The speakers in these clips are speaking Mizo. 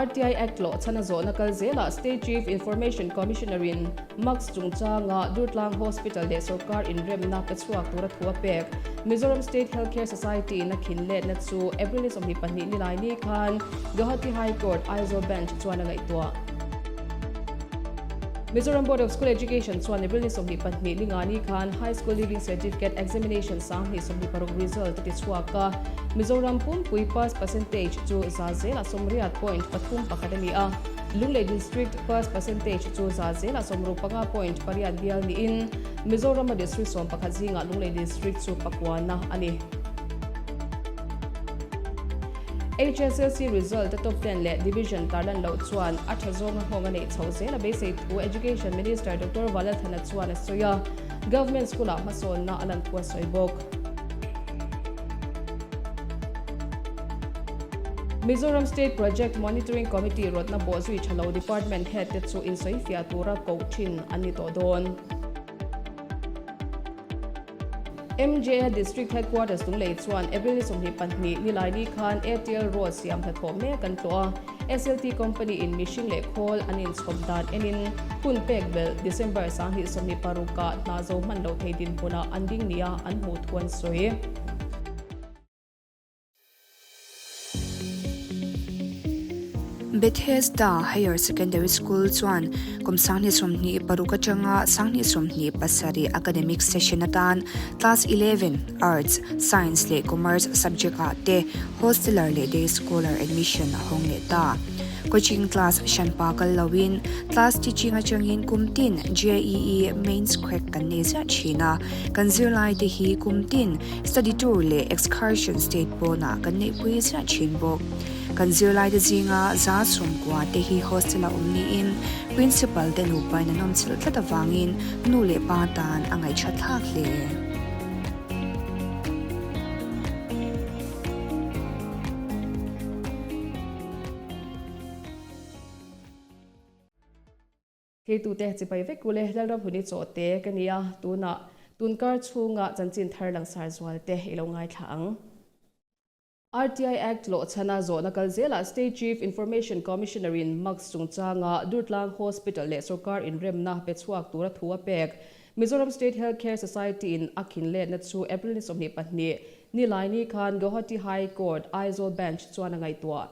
RTI Act lawh chhan a zawhna kal zelah State Chief Information Commissioner-in Max chungchanga Durtlang Hospital leh sorkar inremna pe chhuak tura thu a pek. Mizoram State Health Care Society-in a khin letna chu April ni 22 nilai ni khan Guwahati High Court Aizawl Bench chuan a ngaihtuah. Mizoram Board of School Education chuan April ni 22 linga ni khan High School Leaving Certificate Examination 2026 result a ti chhuak a. Mizoram pumpui pass percentage chu 8.31% a ni a. Lunglei District pass percentage chu 65.8% bial niin Mizorama District 11 zingah Lunglei District chu pakuana a ni. HSLC result a top ten leh division tarlan loh chuan a tha zawnga nghawng a neih chhoh zel a beisei thu Education Minister Doctor Valalthana chuan a sawi a, Government School-ah hmasawnna a lan thu a sawi bawk. Mizoram State Project Monitoring Committee rawtna bawhzui tha lo Department Head te chu insawifiah tura koh thin an ni tawh dawn. MJA District Headquarters Lunglei chuan April ni 22 Nilaini khan ATL Road siam hnathawh mek an tlawh a, SLT Company in mihring leh khawl an inchhawp dan enin hun pek belh December 2026 ah hna zo hman loh thei dinhmunah an ding nia an hmuh thu an sawi. Bethesda Higher Secondary School chuan kum 2026 atanga 2027 academic session atan Class 11, Arts, Science leh Commerce subject ah te hosteler leh day scholar admission a hawng leh ta. Coaching class hranpa kal loin class teaching atangin kum tin JEE Mains crack kan nei ziah thin a, kan zirlai te hi kum tin Study tour leh excursion state pawnah kan neihpui ziah thin bawk. Kan zirlaite zinga za chhungkua te hi hostel-a awm niin principal te nupain an awm chilh tlat avangin nu leh pa tan a ngaihṭhat thlak hle. Theitute chipai vek ule Lalramhluni chawhte ka nia, tunah tunkar chhunga chanchin thar langsar zualte i lo ngaithla ang. RTI Act lawh chhana zawhna kal zelah State Chief Information Commissioner in Max chungchanga Durtlang Hospital leh sorkar inremna pe chhuak tura thu a pek Mizoram State Health Care Society in a khin letna chu April ni 22 Nilaini khan Guwahati High Court Aizawl Bench chuan a ngaihtuah.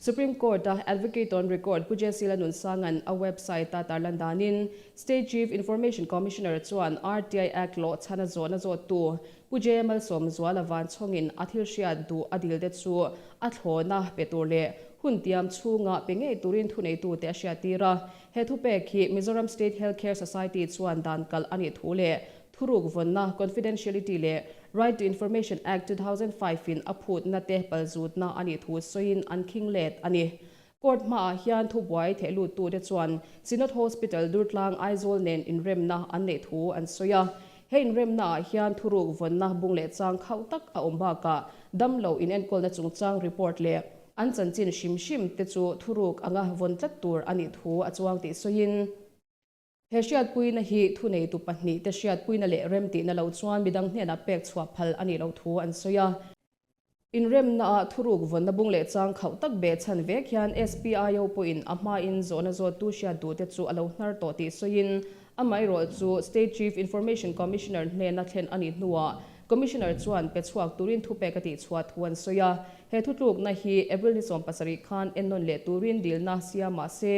Supreme Court-a Advocate on Record Pu Jesila Nunsanga'n a website-a tarlan danin State Chief Information Commissioner chuan RTI Act lawh chhana zawhna zawttu Pu J Malsawmzuala vanchhawngin a thil hriat duh a dilte chu a thlawna pe tur leh hun tiam chhunga pe ngei turin thuneitute a hriattir a. He thupek hi Mizoram State Health Care Society chuan dan kalh a nih thu leh Thuruk vawnna, Confidentiality, leh Right to Information Act 2005 in a phutna te palzutna a nih thu sawiin an khing let a ni. Court hmaah hian thubuai theh luttute chuan Synod Hospital Durtlang Aizawl nen inremna an neih thu an sawi a. He inremnaah hian thuruk vawnna bung leh chang khauh tak a awm bakah damlo inenkawlna chungchang report leh an chanchin hrim hrim te chu thuruk anga vawn tlat tur a nih thu a chuang tih sawiin, He hriatpuina hi thuneitu pahnihte hriatpuina leh remtihna lo chuan midang hnenah pek chhuah phal a nih loh thu an sawi a. Inremnaah thuruk vawnna bung leh chang khauh tak beh chhan vek hian SPIO pawhin a hmain zawhna zawttu hriat duhte chu a lo hnar tawh tih sawiin amaherawh chu State Chief Information Commissioner hnena thlen a nih hnuah Commissioner chuan pe chhuak turin thupek a tihchhuah thu an sawi a. He thutlukna hi April ni 70 khan ennawn leh turin dilna siam mah se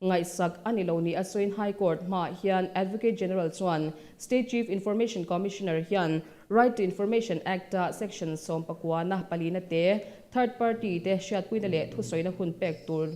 Ngaihsak a ni lo ni a sawiin High Court hmaah hian Advocate General chuan State Chief Information Commissioner hian Right to Information Act-a Section sawmpakuana palina te third party te hriatpuina leh thusawina hun pek tur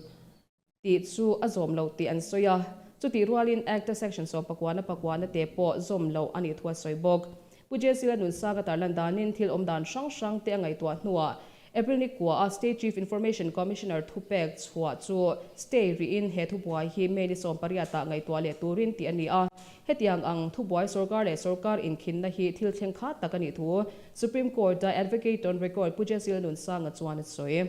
tih chu a zawm lo tih an sawi a. Chutih rualin Act-a Section sawmpakuana pakuana te pawh zawm loh a nih thu a sawi bawk. Pu Jesila Nunsanga tarlan danin thil awm dan hrang hrang te a ngaihtuah hnuah April ni kua a State Chief Information Commissioner thupek chhuah chu stay rihin he thubuai hi May ni 18 ah ngaihtuah leh turin tih a ni a. Hetiang ang thubuai sorkar leh sorkar inkhinna hi thil thleng khat tak a nih thu Supreme Court-a Advocate on Record Pu Jesila Nunsanga chuan a sawi.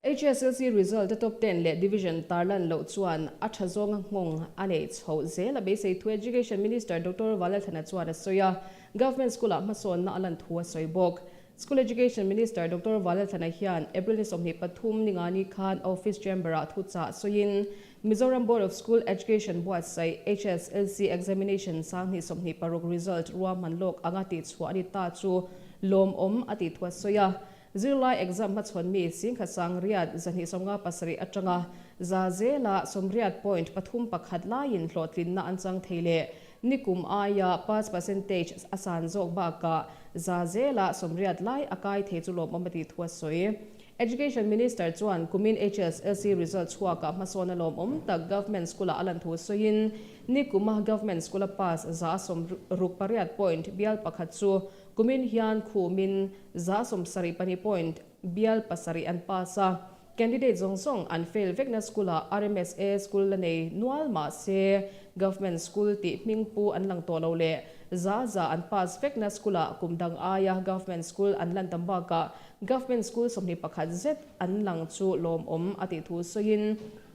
HSLC result a top ten leh division tarlan loh chuan a tha zawnga nghawng a neih chhoh zel a beisei thu Education Minister Doctor Valalthana chuan a sawi a, Government School-ah hmasawnna a lan thu a sawi bawk. School Education Minister Doctor Valalthana hian April ni 23 ningani khan office chamber-ah thuchah sawiin Mizoram Board of School Education buatsaih HSLC Examination 2026 result ruahman lawk anga tihchhuah a ni ta chu lawmawm a tih thu a sawi a. Zirlai exam hmachhawn mi 18,257 atanga za zela 80.31 laiin hlawhtlinna an chang thei leh nikum aia pass percentage a san zawk bakah za zela 80 lai a kai thei chu lawmawm a tih thu a sawi. Education Minister chuan kumin HSLC result chhuakah hmasawn a lawmawm tak Government School-ah a lan thu sawiin nikuma Government School-a pass 68 point bial pakhat chu kumin hian khumin 72 point bial pasarih an pass a. Candidate zawng zawng an fail vekna school-ah RMSA school la nei nual mah se Government School tih hming pu an lang tawh lo leh za za an pass vekna school-ah kum dang aia Government School an lan tam bakah Government School 21 zet an lang chu lawmawm a tih thu sawiin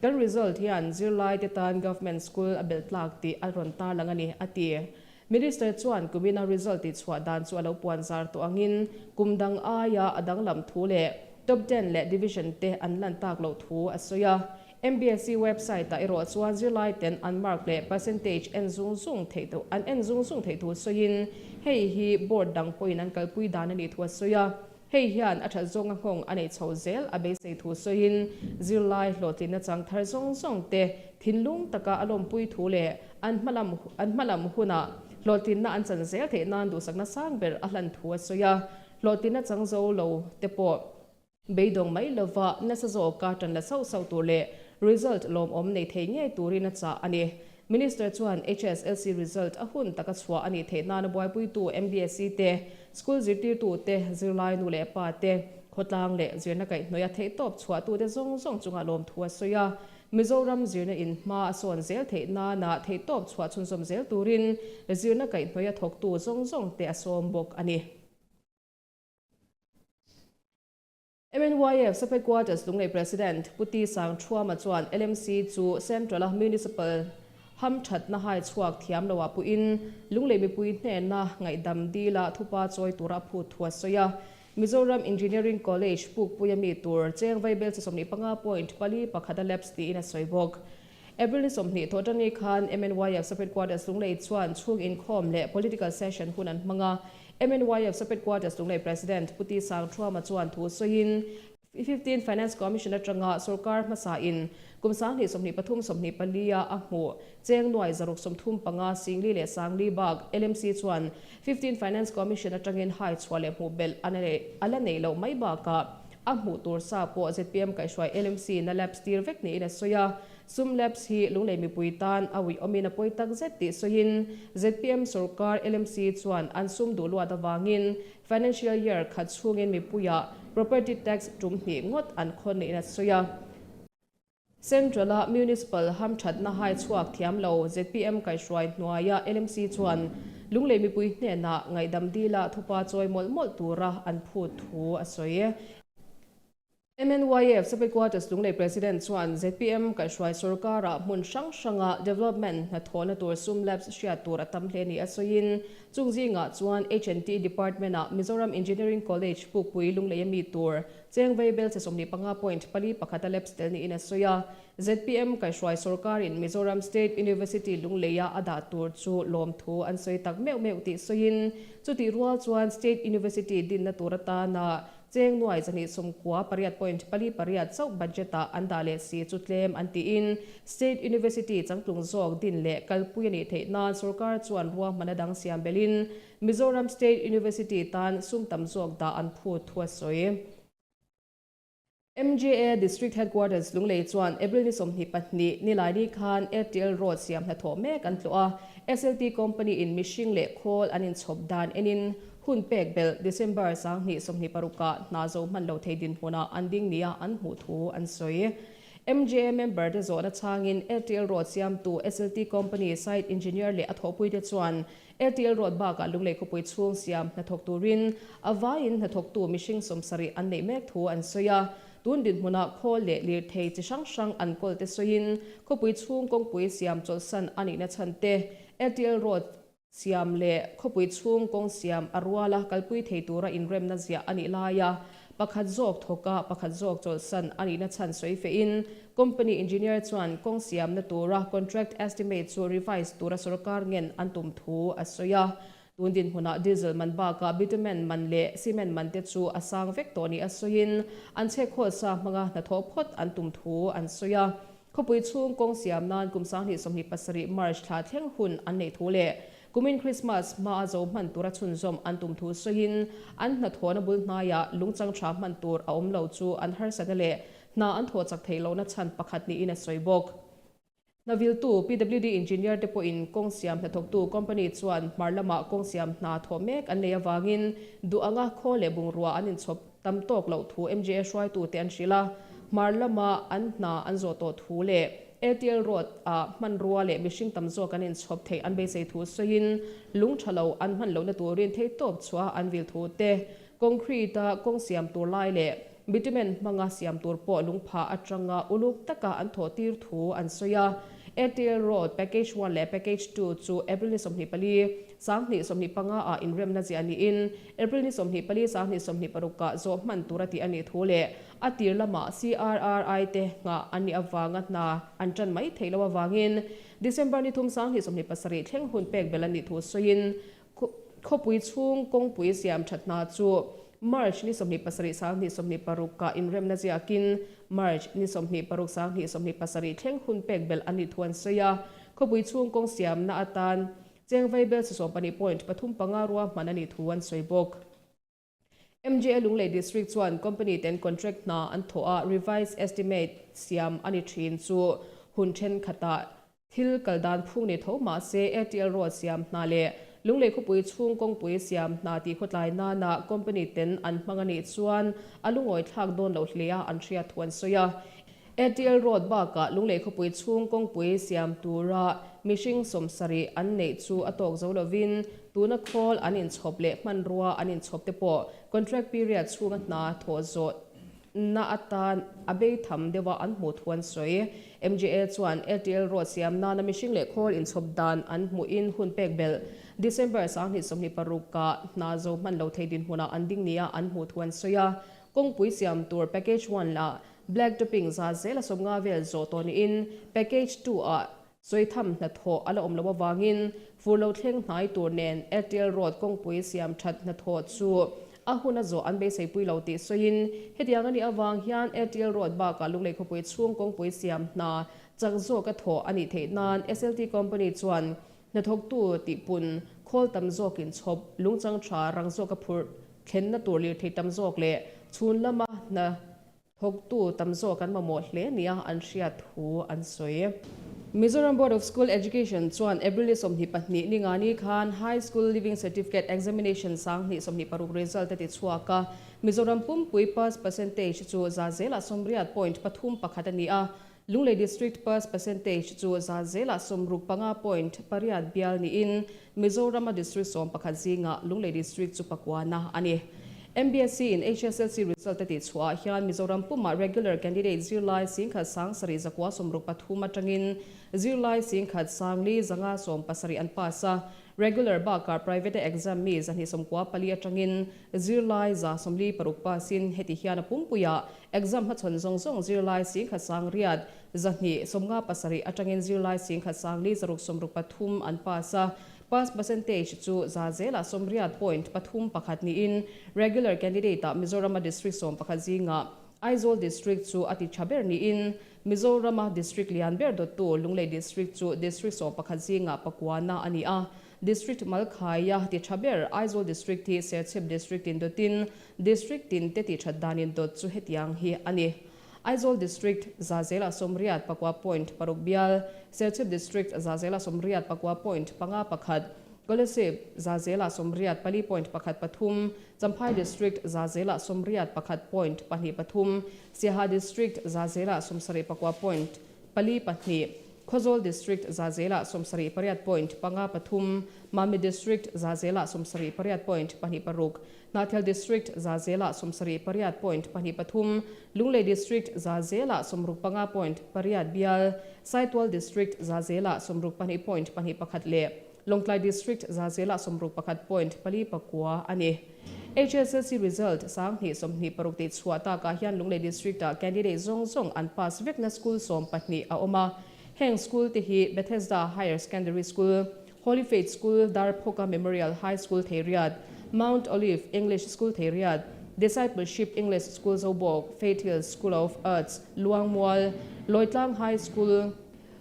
kan result hian zirlai te tan Government School a belh tlak tih a rawn tarlang a ni a ti. Minister chuan kumina result tih chhuah dan chu a lo puan zar tawh angin kum dang aia a danglam thu leh top 10 leh division te an lan tak loh thu a sawi a. MBSE website-ah erawh chuan zirlai ten an mark leh percentage en zung zung theih thu an en zung zung theih thu sawiin hei hi board dang pawhin an kalpui dan a nih thu a sawi a. Hei hian a that zawnga nghawng a nei chho zel a beisei thu sawiin zirlai hlawhtlinna chang thar zawng zawng te thinlung taka a lawmpui thu leh an hmalam an hmalam hunah hlawhtlinna an chan zel theih nan duhsakna sang ber a hlan thu a sawi a. Hlawhtlinna chang zo lo te pawh beidawng mai lova nasa zawka tan la sauh sauh tur leh result lawmawm nei thei ngei turin a chah a ni. Minister chuan HSLC result a hun taka chhuah a nih theih nana buaipuitu MBSE te, school zirtirtu te, zirlai nu leh pa te, khawtlang leh zirna kaihhnawih a theihtawp chhuahtute zawng zawng chunga lawmthu a sawi a. Mizoram zirna in hma a sawn zel theih nana theihtawp chhuah chhunzawm zel turin zirna kaihhnawih a thawktu zawng zawng te a sawm bawk a ni. MNYF Sub Headquarters Lunglei President Pu Ti Sang Thuama chuan LMC chu Central-a Municipal hamthatna hai chhuak thiam loah puhin Lunglei mipui hnena ngaihdam dila thupa chawi tura a phut thu a sawi a. Mizoram Engineering College pukpuia mi tur cheng vaibel chi 25.41 a lapse tiin a sawi bawk. April ni 20 thawhtani khan MNYF Sub Headquarters Lunglei chuan chhung inkhawm leh political session hun an hmang a. MNYF Sub Headquarters Lunglei President Pu Ti Sang Thuama chuan thu sawiin, 15 Finance Commission atanga sorkar hmasa in kum 2023 24 a a hmuh cheng nuai 635 singli leh sangli bak LMC chuan 15 Finance Commission atangin hai chhuah leh hmuh belh a la nei loh mai bakah a hmuh tur sa pawh zpm kaihhruai LMC na lapse tir vek niin a sawi a. Sum lapse hi Lunglei mipui tan a uiawmin a pawi tak zet tih sawiin zpm sorkar LMC chuan an sum duh luat avangin financial year khat chhungin mipuiah property tax tum hnih ngawt an khawn niin a sawi a. Central-a Municipal hamthatna hai chhuak thiam lo zpm kaihhruai hnuaia LMC chuan Lunglei mipui hnenah ngaihdam dila thupa chawi mawlh mawlh tura an phut thu a sawi. MNYF Sub Headquarters Lunglei President chuan zpm kaihhruai sorkarah hmun hrang hranga development hnathawhna tur sum lapse hriat tur a tam hle ni a sawiin chung zingah chuan H&T Department-ah Mizoram Engineering College pukpui Lungleia mi tur cheng vaibel che 25.41 a lapse tel niin a sawi a. Zpm kaihhruai sorkarin Mizoram State University Lungleia a dah tur chu lawmthu an sawi tak meuh meuh tih sawiin chutih rual chuan State University dinna tur atana Cheng nuai 298.48 chauh budget-ah an dah leh si chu tlem an tiin State University changtlung zawk din leh kalpui a nih theih nan sorkar chuan ruahman a dang siam belhin Mizoram State University tan sum tam zawk dah an phut thu a sawi. MJA District Headquarters Lunglei chuan April ni 22 Nilaini khan Airtel Road siam hnathawh mek an tlawh a, SLT Company in mihring leh khawl an inchhawp dan enin hun pek belh December 2026 ah hna zo hman lo thei dinhmunah an ding nia an hmuh thu an sawi. MJA member te zawhna changin Airtel Road siamtu SLT Company site engineer leh a thawhpuite chuan Airtel Road bakah Lunglei khawpui chhung siam hnathawk turin a vaiin hnathawktu mihring 70 an neih mek thu an sawi a. Tun dinhmunah khawl leh lirthei chi hrang hrang an kawl te sawiin khawpui chhung kawngpui siam chawlhsan a nihna chhan te Airtel Road. Siam leh khawpui chhung kawng siam a ruala kalpui thei tura inremna ziah a nih laia pakhat zawk thawka pakhat zawk chawlhsan a nihna chhan sawi fehin company engineer chuan kawng siamna tura contract estimate chu revise tura sorkar ngen an tum thu a sawi a. Tun dinhmunah diesel man bakah bitumen man leh cement man te chu a sang vek tawh nia sawiin an chhekhawl sa hmanga hnathawh phawt an tum thu an sawi a. Khawpui chhung kawng siam nan kum 2027 March thla thleng hun an neih thu leh kumin Krismas hmaa zo hman tura chhunzawm an tum thu sawiin an hnathawhna bul hnaiah lungchang tha hman tur a awm lo chu an harsatna leh hna an thawh chak theih lohna chhan pakhat niin a sawi bawk. Hnaviltu PWD Engineer te pawhin kawng siam hnathawktu company chuan hmar lamah kawng siam hna thawh mek an nei avangin duh anga khaw leh bungrua an inchhawp tam tawk loh thu MJA hruaitute an hrilh a, hmar lama an hna an zawh tawh thu leh ATL Road ah hmanrua leh mihring tam zawk an inchhawp theih an beisei thu sawiin lung tha lo an hman lohna turin theihtawp chhuah an vil thu te, concrete a kawng siam tur lai leh bitumen hmanga siam tur pawh lungphah atanga uluk taka an thawh tir thu an sawi a. ATL Road Package One leh Package Two chu April ni 24, 2025 ah inremna ziah niin April ni 24, 2026 ah zawh hman tur a tih a nih thu leh a tir lamah CRRI te nghah an nih avanga hna an tan mai theih loh avangin December ni thum 2027 thleng hun pek belh a nih thu sawiin khawpui chhung kawngpui siam that hna chu March ni 27, 2026 ah inremna ziakin March ni 26, 2027 thleng hun pek belh a nih thu an sawi a. Khawpui chhung kawng siamna atan Cheng Vaibel 12.35 ruahman a nih thu an sawi bawk. MJA Lunglei District chuan company ten contract hna an thawh a, revised estimate siam a ni thin chu hun thenkhatah thil kal dan phung ni tho mah se ATL Road siam hna leh Lunglei khawpui chhung kawngpui siam hna tih khawtlai nana company ten an hmang a nih chuan a lungawi thlak dawn loh hle a an hriat thu an sawi a. ATL Road bakah Lunglei khawpui chhung kawngpui siam tura mihring 70 an neih chu a tawk zo lovin tuna khawl an inchhawp leh hmanrua an inchhawp te pawh contract period chhunga hna thawh zawh na atan a bei tham deuha an hmuh thu an sawi. MJA chuan ATL Road siam nana mihring leh khawl inchhawp dan an hmuhin hun pek belh December 2026 ah hna zo hman lo thei dinhmunah an ding nia an hmuh thu an sawi a. Kawngpui siam tur package one lah Black topping za zel a 50 vel zawh tawh niin package two ah sawitham hnathawh a la awm loh avangin fur lo thleng hnai tur nen Airtel Road kawngpui siam that hnathawh chu a hun a zawh an beiseipui lo tih sawiin hetiang a nih avang hian Airtel Road bakah Lunglei khawpui chhung kawngpui siam hna chak zawka thawh a nih theih nan SLT company chuan hnathawktu tihpun khawl tam zawkin chhawp lungchang tha rang zawka phurh thlenna tur lirthei tam zawk leh chhun lama hna Thawktu tam zawk an mamawh hle nia an hriat thu an sawi. Mizoram Board of School Education chuan April ni 22 ni ngani khan High School Leaving Certificate Examination 2026 result a ti chhuak a. Mizoram pumpui pass percentage chu za zelah 80.31 a ni a. Lunglei District pass percentage chu za zelah 65.8 bial niin Mizorama District 11 zingah Lunglei District chu pakuana a ni. MBSE in HSLC result a tih chhuah ah hian Mizoram pumah regular candidate zirlai 1,763 atangin zirlai 1,470 an pass a, regular bakah private a exam mi 294 atangin zirlai 146 pass in heti hian a pumpuiah exam hmachhawn zawng zawng zirlai 1,857 atangin zirlai 1,463 an pass a, pass percentage chu za zelah 80.31 niin regular candidate ah Mizorama District 11 zingah Aizawl District chu a ti tha ber niin Mizorama District lian ber dawttu Lunglei District chu District 11 zingah pakuana a ni a. District Malkhaia ti tha ber Aizawl District hi Serchhip District in dawtin District tin te ti that danin dawt chu hetiang hi a ni. Aizawl District za zelah 89.6 bial, Serchhip District za zelah 89.51, Kolasib za zelah 84.13, Champhai District za zelah 81.23, Siaha District za zelah 74.42, Khawzawl District za zelah 78.53, Mami District za zelah 78.26, Hnahthial District za zelah 78.23, Lunglei District za zelah 65.8 bial, Saitual District za zelah 62.21 leh. Lawngtlai District za zela 61.49 a ni. HSLC result 2026 tih chhuah takah hian Lunglei District-ah candidate zawng zawng an pass vekna school 12 a awm a. Heng school te hi Bethesda Higher Secondary School, Holy Faith School, Darphawka Memorial High School Theiriat, Mount Olive English School Theiriat, Discipleship English School Zobawk, Faith Hills School of Arts, Luangmual, Lawitlang High School,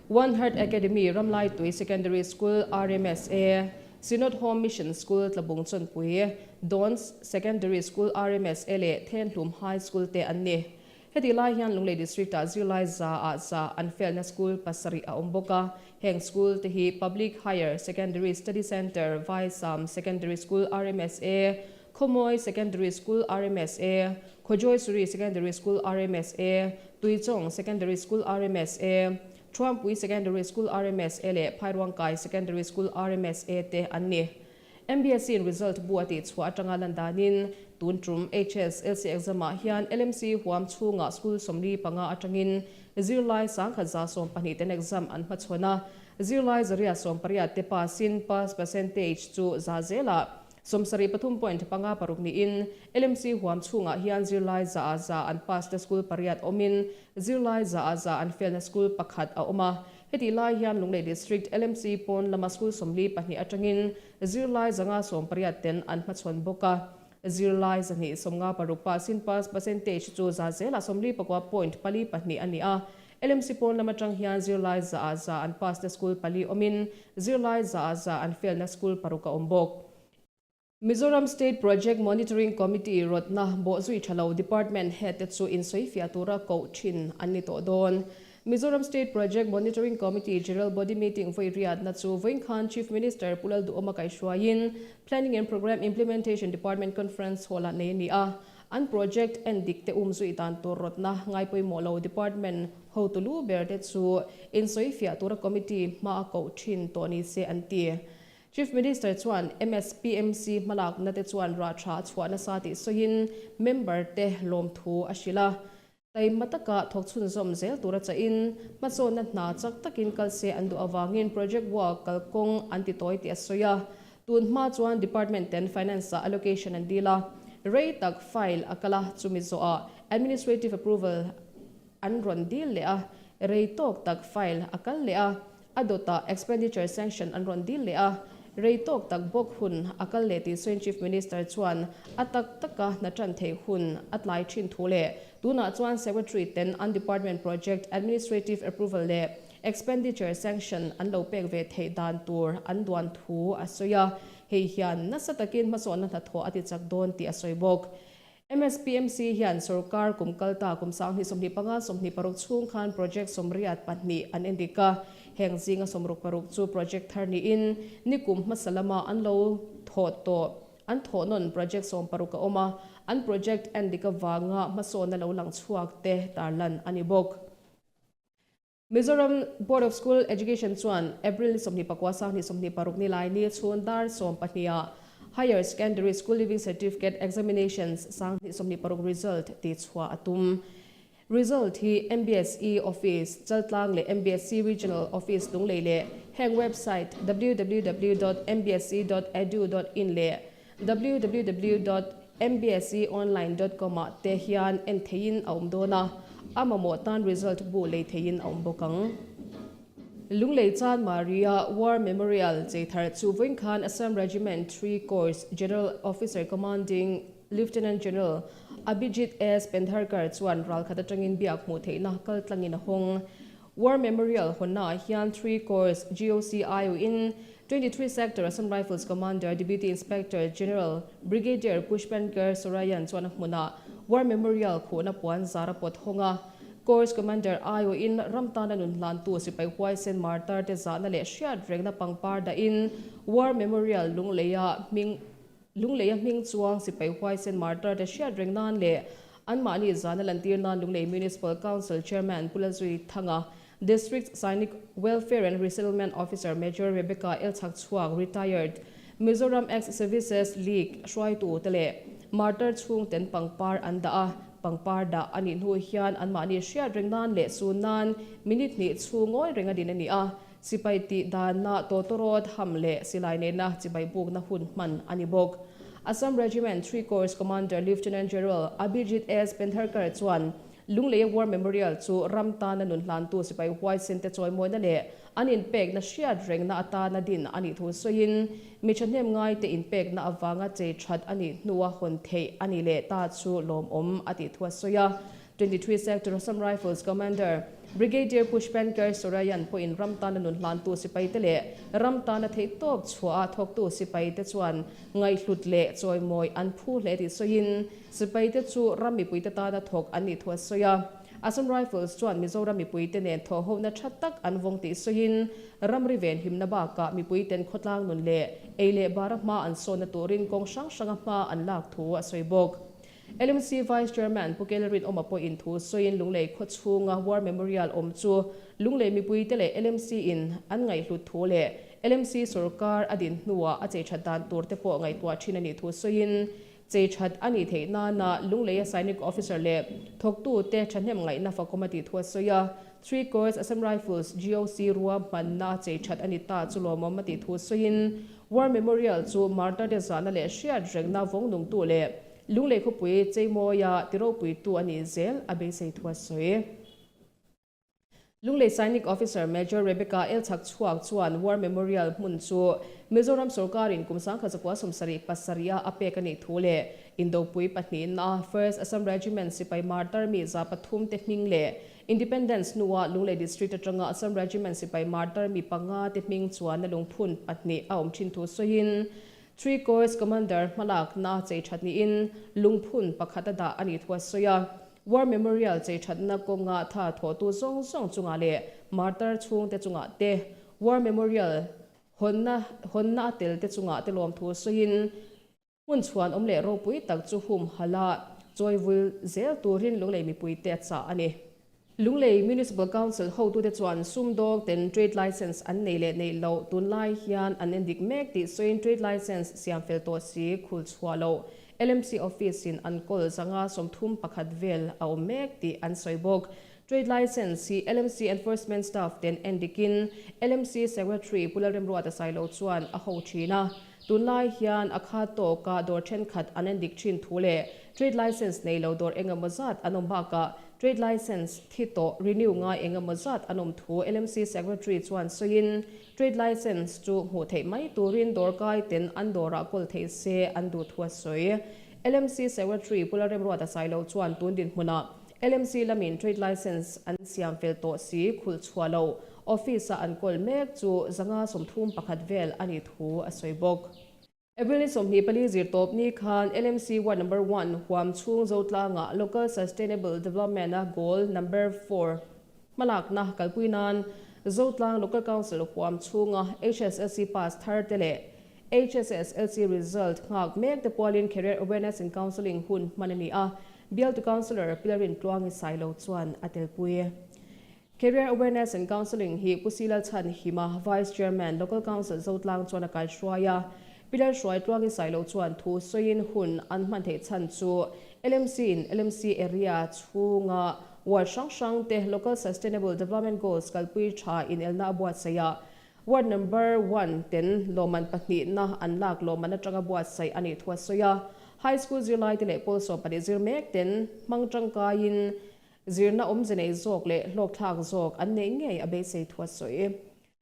One Heart Academy, Ramlaitui Secondary School, RMSA, Synod Home Mission School, Tlabung Chawnpui, Dawns Secondary School, RMSA leh Thenhlum High School te an ni. Heti lai hian Lunglei District-ah zirlai 100% an felna school 7 a awm bawk a. Heng school te hi Public Higher Secondary Study Centre, Vaisam Secondary School, RMSA, Khawmawi Secondary School, RMSA, Khawjoisuri Secondary School, RMSA, Tuichawng Secondary School, RMSA, Thuampui Secondary School, RMSA leh Phairuangkai Secondary School, RMSA te an ni. MBSE-in result bu a tih chhuah atanga lan danin tun tum HSLC exam-ah hian LMC huam chhungah school 45 atangin zirlai 1112 ten exam an hmachhawn a, zirlai 180 te pass-in pass percentage chu 73.56% niin LMC huam chhungah hian zirlai 100% an pass na school 8 awmin zirlai 100% an fail na school 1 a awm a. Heti lai hian Lunglei District LMC pawn lama school 42 atangin zirlai 180 ten an hmachhawn bawk a. Zirlai 256 pass-in pass percentage chu 49.42% a ni a. LMC pawn lama tang hian zirlai 100% an pass na school 4 awmin zirlai 100% an fail na school 6 a awm bawk. Mizoram State Project Monitoring Committee rawtna bawhzui thalo Department Head te chu insawifiah tura koh thin an ni tawh dawn. Mizoram State Project Monitoring Committee General Body Meeting vawi riatna chu vawiin khan Chief Minister Pu Lalduhawma kaihhruaiin Planning and Programme Implementation Department Conference Hall-ah nei a ni a. An project en dik te umzui dan tur rawtna ngai pawimawh lo department hotu lu ber te chu insawifiah tura committee hma a koh thin tawh ni se an ti. Chief Minister chuan MSPMC hmalakna te chuan rah tha a chhuah nasa tih sawiin member te lawm thu a hrilh a. Taima taka thawk chhunzawm zel tura chahin hmasawnna hna chak takin kal se an duh avangin project work kalkawng an ti tawi tih a sawi a. Tun hma chuan department ten finance ah allocation an deal a, rei tak file a kal a, chumi zawhah administrative approval an rawn deal leh a, rei tawk tak file a kal leh a, a dawtah expenditure sanction an rawn deal leh a, rei tawk tak bawk hun a kal leh tih sawiin Chief Minister chuan a tak taka hna tan theih hun a tlai thin thu leh tunah chuan Secretary ten an department project administrative approval leh expenditure sanction an lo pek ve theih dan tur an duan thu a sawi a, hei hian nasa takin hmasawnna hnathawh a ti chak dawn tih a sawi bawk. MSPMC hian sorkar kum kalta kum 2025 26 chhung khan project 82 an endik a, heng zinga 66 chu project thar niin nikum hmasa lama an lo thawh tawh an thawh nawn project 16 a awm a, an project endik avanga hmasawnna lo lang chhuak te tarlan a ni bawk. Mizoram Board of School Education chuan April ni 29 2026 ni lai ni chhun dar 12 ah Higher Secondary School Leaving Certificate Examinations 2026 result ti chhuah a tum. Result hi MBSE Office Chaltlang leh MBSE Regional Office Lunglei leh heng website www dot mbse dot edu dot in leh www dot mbseonline dot com ah te hian en theihin a awm dawn a, a mamawh tan result bu lei theihin a awm bawk ang. Lunglei Chan Maria War Memorial cheithar chu vawiin khan Assam Regiment 3 Corps General Officer Commanding Lieutenant General Abhijit S Pendharkar chuan ralkhat atangin biak hmuh theihna kaltlangin a hawng. War Memorial hawnnaah hian 3 Corps GOC IO-in 23 Sector Assam Rifles Commander Deputy Inspector General Brigadier Pushpankar Sorayan chuan a hmunah War Memorial khuhna puan zar a pawt hawng a. Corps Commander IO-in ram tana nun hlantu sipai huaisen martar te zahna leh hriat rengna pangpar dahin War Memorial Lungleia hming Lungleia hming chuang sipai huaisen martar te hriat reng nan leh anmahni zahna lantir nan Lunglei Municipal Council Chairman Pu Lalzui Thanga, District Sainik Welfare and Resettlement Officer Major Rebecca L Chhakchhuak, Retired, Mizoram Ex-Services League hruaitu te leh martar chhung ten pangpar an dah a, pangpar dah a nih hnu hian anmahni hriat reng nan leh sun nan minute hnih chhung ngawi reng a din a ni a. Sipai tih danna tawtawrawt ham leh silai nena chibai bukna hun hman a ni bawk. Assam Regiment Three Corps Commander Lieutenant General Abhijit S. Pendharkar chuan Lungleia War Memorial chu ram tana nun hlantu sipai huaisen te chawimawina leh an inpekna hriat rengna atana din a nih thu sawiin mi thahnem ngaite inpekna avanga chei that a nih hnua hawn theih a ni leh ta chu lawmawm a tih thu a sawi a. 23 Sector Assam Rifles Commander Brigadier Pushpankar Sorayan pawhin ram tana nun hlantu sipaite leh ram tana theihtawp chhuaha thawktu sipaite chuan ngaihhlut leh chawimawi an phu hle tih sawiin sipaite chu ram mipuite tana thawk an nih thu a sawi a. Assam Rifles chuan Mizoram mipuite nen thawhhona tha tak an vawng tih sawiin ramri venhimna bakah mipuiten khawtlang nun leh ei leh bara hma an sawnna turin kawng hrang hranga hma an lak thu a sawi bawk. LMC Vice Chairman Pu Kel Rinawma pawhin thu sawiin Lunglei khaw chhunga War Memorial awm chu Lunglei mipuite leh LMC in an ngaihhlut thu leh LMC sawrkar a din hnuah a chei that dan tur te pawh ngaihtuah thin a nih thu sawiin chei that a nih theih nana Lungleia Sainik Officer leh thawktute thahnem ngaihna fakawm a tih thu a sawi a. Three Corps Assam Rifles GOC ruahmanna chei that a ni ta chu lawmawm a tih thu sawiin War Memorial chu martar te zahna leh hriat rengna vawng nungtu leh Lunglei khawpui Cheimawia tiropuitu a nih zel a beisei thu a sawi. Lunglei Sainik Officer Major Rebecca El Chhakchhuak chuan War Memorial hmun chu Mizoram sawrkarin kum 1977 a a pek a nih thu leh Indopui pahnihna First Assam Regiment sipai martar mi 300 te hming leh Independence hnua Lunglei District atanga Assam Regiment sipai martar mi panga te hming chuan a lungphun pahnih a awm thin thu sawiin Three Corps Commander hmalakna chei that niin lungphun pakhat a dah a nih thu a sawi a. War Memorial chei thatna kawnga tha thawhtu zawng zawng chungah leh martar chhungte chungah te, War Memorial hawnna hawnna a tel te chungah te lawmthu sawiin hmun chhuan awm leh ropui tak chu humhalh a chawivul zel turin Lunglei mipuite a chah a ni. Lunglei Municipal Council hotute chuan sumdawng ten trade licence an nei leh neih loh tunlai hian an endik mek tih sawiin trade licence siam fel tawh si khul chhuah loh LMC office in an kawl zanga 31 vel a awm mek tih an sawi bawk. Trade licence hi LMC enforcement staff ten endikin LMC Secretary Pu Lalremruata Sailo chuan a ho thin a. Tunlai hian a khat tawka dawr thenkhat an endik thin thu leh trade licence nei lo dawr engemaw zat an awm bakah Trade Licence thi tawh renew ngai engemaw zat an awm thu LMC Secretary chuan sawiin, Trade Licence chu hmuh theih mai turin dawrkai ten an dawrah kawl theih se an duh thu a sawi. LMC Secretary Pu Lalremruata Sailo chuan tun dinhmunah LMC lamin Trade Licence an siam fel tawh si khulh chhuah lo Office-a an kawl mek chu 131 vel a nih thu a sawi bawk. April ni 24 zirtawp ni khan LMC Ward Number One huam chhung Zotlangah Local Sustainable Development-a Goal Number Four hmalakna kalpui nan Zotlang Local Council huam chhunga HSLC pass thar te leh HSSLC result nghak mek te pualin Career Awareness and Counselling hun hman a ni a, Bialtu Councillor Pilarin Tluangi Sailo chuan a telpui. Career Awareness and Counselling hi Pu Silal Chhan Hima, Vice Chairman, Local Council Zotlang chuan a kaihruai a. Pi Lalhruai Tluangi Sailo chuan thu sawiin hun an hman theih chhan chu LMC in LMC area chhunga ward hrang hrang te Local Sustainable Development Goals kalpui tha inelna a buatsaih a, Ward number one ten lawmman pahnihna an lak lawmman atanga buatsaih a nih thu a sawi a. High School zirlaite leh pawl 12 zir mek ten hmang tangkaiin Zirna awmze nei zawk leh hlawkthlak zawk an neih ngei a beisei thu a sawi.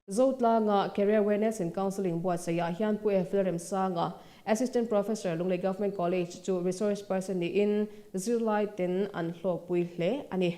Zotlanga Career Awareness and Counselling buatsaihah hian Pu Efil Remsanga, Assistant Professor, Lunglei Government College chu resource person niin zirlai ten an hlawkpui hle a ni.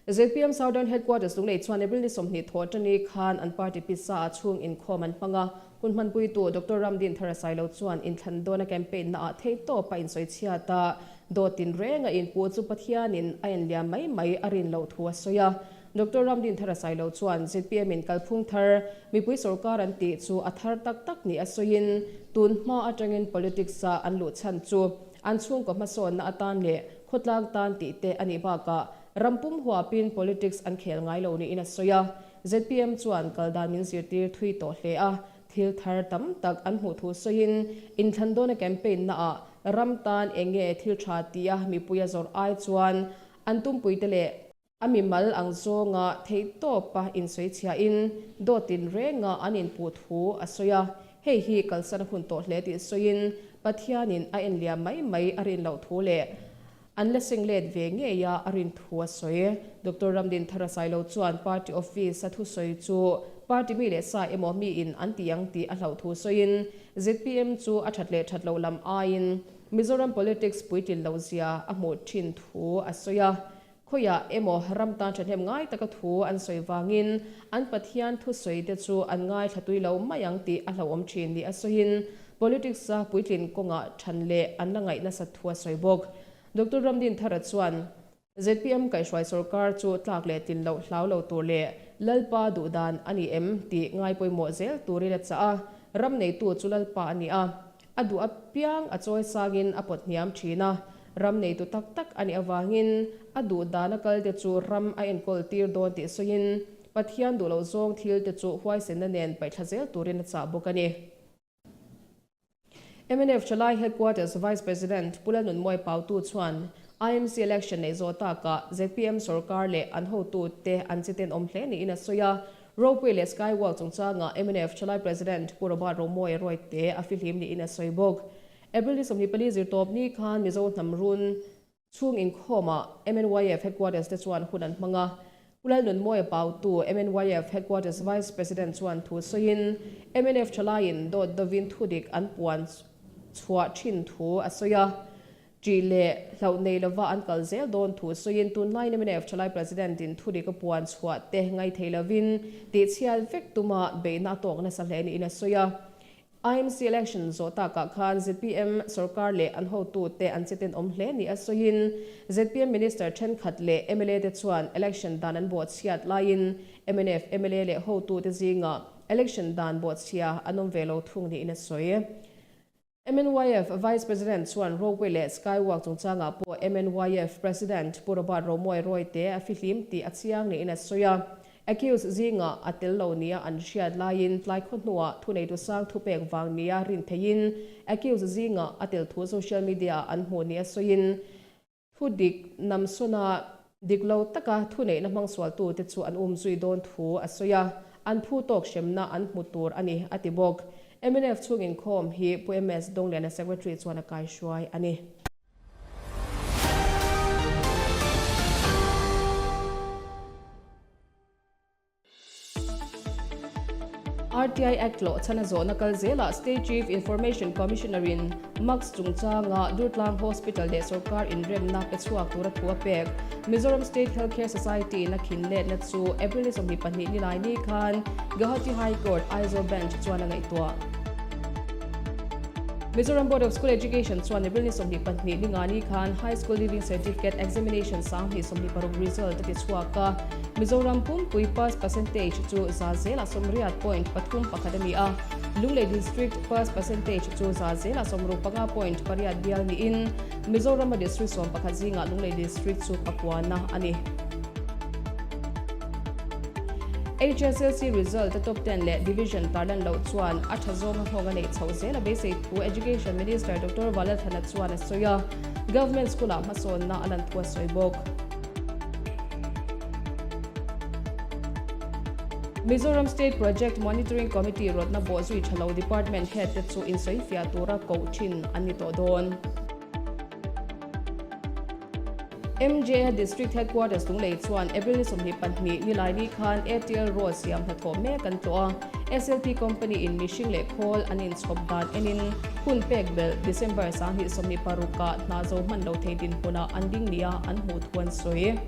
Zpm Southern Headquarters Lunglei chuan April ni 20 thawh atani khan an party pisa a chhung inkhawm an hmang a, hun hmanpuitu Doctor Ramdin Tharasailo chuan inthlan dawna campaign naah theihtawp a insawichhiat a, Dawt tinreng a inpuh chu Pathianin a enliam mai mai a rin loh thu a sawi a. Doctor Ramdin Tharasailo chuan zpm in kalphung thar mipui sawrkar an tih chu a thar tak tak ni a sawiin tun hma atangin politics a an luh chhan chu an chhungkaw hmasawnna atan leh khawtlang tan tih te a nih bakah ram pum huapin politics an khel ngai lo niin a sawi a. Zpm chuan kal dan min zirtir thui tawh hle a. Thil thar tam tak an hmuh thu sawiin inthlan dawna campaign naah ram tan eng nge thil tha tia mipui a zawrh ai chuan an tumpuite leh. A mimal ang zawnga theihtawpa insawichhiahin dawtin renga an inpuh thu a sawi a, hei hi kalsan a hun tawh hle tih sawiin Pathianin a enliam mai mai a rin loh thu leh an la seng let ve ngei a a rin thu a sawi. Doctor Ramdinthara Sailo chuan party office a thusawi chu party mi leh sa emaw miin an ti ang tih a hlauh thu sawiin zpm chu a that leh that loh lam aiin Mizoram politics puitlin loh zia a hmuh thin thu a sawi a. Khawiah emaw ram tan thahnem ngai taka thu an sawi vangin an Pathian thusawi te chu an ngaithla tui lo mai ang tih a hlauhawm thin ni a sawiin politics a puitlin kawngah than leh an la ngaih nasat thu a sawi bawk. Doctor Ramdin Thara chuan zpm kaihhruai sorkar chu tlak leh tlin loh hlau lo tur leh Lalpa duhdan a ni em tih ngai pawimawh zel turin a chah a, ram neitu chu Lalpa a ni a, A duh apiang a chawi sangin a pawt hniam thin a, ram neitu tak tak a nih avangin a duh dana kalte chu ram a enkawl tir dawn tih sawiin Pathian duh loh zawng thil te chu huaisenna nen paihthla zel turin a chah bawk a ni. Mnf Thalai Headquarters Vice President Pu Lalnunmawi Pautu chuan IMC election neih zawh takah zpm sorkar leh an hotute an chi tenawm hle niin a sawi a, Ropui leh Skywalk chungchangah mnf Thalai President Pu Robert Romawia Rawite a fihlim niin a sawi bawk. April ni 24 zirtawp ni khan Mizo hnam run chhung inkhawmah MNYF Headquarters te chuan hun an hmang a. Pu Lalnunmawia Pautu, MNYF Headquarters Vice President chuan thu sawiin mnf Thalaiin dawt dovin thudik an puan chhuah thin thu a sawi a. Ṭih leh hlauh nei lova an kal zel dawn thu sawiin tunlaiin mnf Thalai President in thudik a puan chhuah te ngai thei lovin tihchhiat vek tuma beihna a tawk nasa hle niin a sawi a. IMC election zawh takah khan zpm sorkar leh an hotute an che tenawm hle ni a sawiin zpm Minister thenkhat leh mla te chuan election dan an bawhchhiat laiin mnf mla leh hotute zingah election dan bawhchhia an awm ve lo thung niin a sawi. MNYF Vice President chuan Ropeway leh Skywalk chungchangah pawh MNYF President Pu Robert Romawia Rawite a fihlim tih a chiang niin a sawi a. Accused zingah a tel lo nia an hriat laiin tlai khaw hnuah thuneitu sang thupek vang nia rin theihin accused zingah a tel thu social media-ah an hmuh nia sawiin Thu dik namsuna dik lo taka thuneihna hmangsualtute chu an umzui dawn thu a sawi a, an phu tawk hremna an hmu tur a ni, a ti bawk. Mnf chhung inkhawm hi Pu MS Dongliana Secretary chuan a kaihruai a ni. RTI Act tlawh chhan a zawhna kal zelah State Chief Information Commissioner in Max chungchanga Durtlang Hospital leh sorkar inremna pe chhuak tura thu a pek. Mizoram State Health Care Society in a khin letna chu April ni 22 ni lai ni khan Guwahati High Court Aizawl Bench chuan a ngaihtuah. Mizoram Board of School Education chuan April ni 22 ni nga ni khan High School Leaving Certificate Examination 2026 result a ti chhuak a. Mizoram pumpui pass percentage chu za zela 80.31 a ni a, Lunglei District pass percentage chu za zela 65.8 bial niin Mizorama District 11 zingah Lunglei District chu pakuana a ni. HSLC result a top ten leh division tarlan loh chuan a tha zawnga nghawng a neih chhoh zel a beisei thu Education Minister Doctor Valalthana chuan a sawi a, Government School-ah hmasawnna a lan thu a sawi bawk. Mizoram State Project Monitoring Committee rawtna bawhzui tha lo Department Head te chu insawifiah tura koh thin an ni tawh dawn. MJA District Headquarters Lunglei chuan April ni 22 Nilaini khan ATL Road siam hnathawh mek an tlawh a. SLP Company in mihring leh khawl an inchhawp dan enin hun pek belh December 2026 ah hna zo hman lo thei dinhmunah an ding nia an hmuh thu an sawi.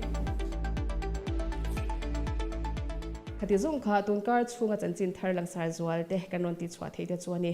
Khati zawng kha tunkar chhunga chanchin thar langsar zual te kan rawn tihchhuah theih te chu a ni.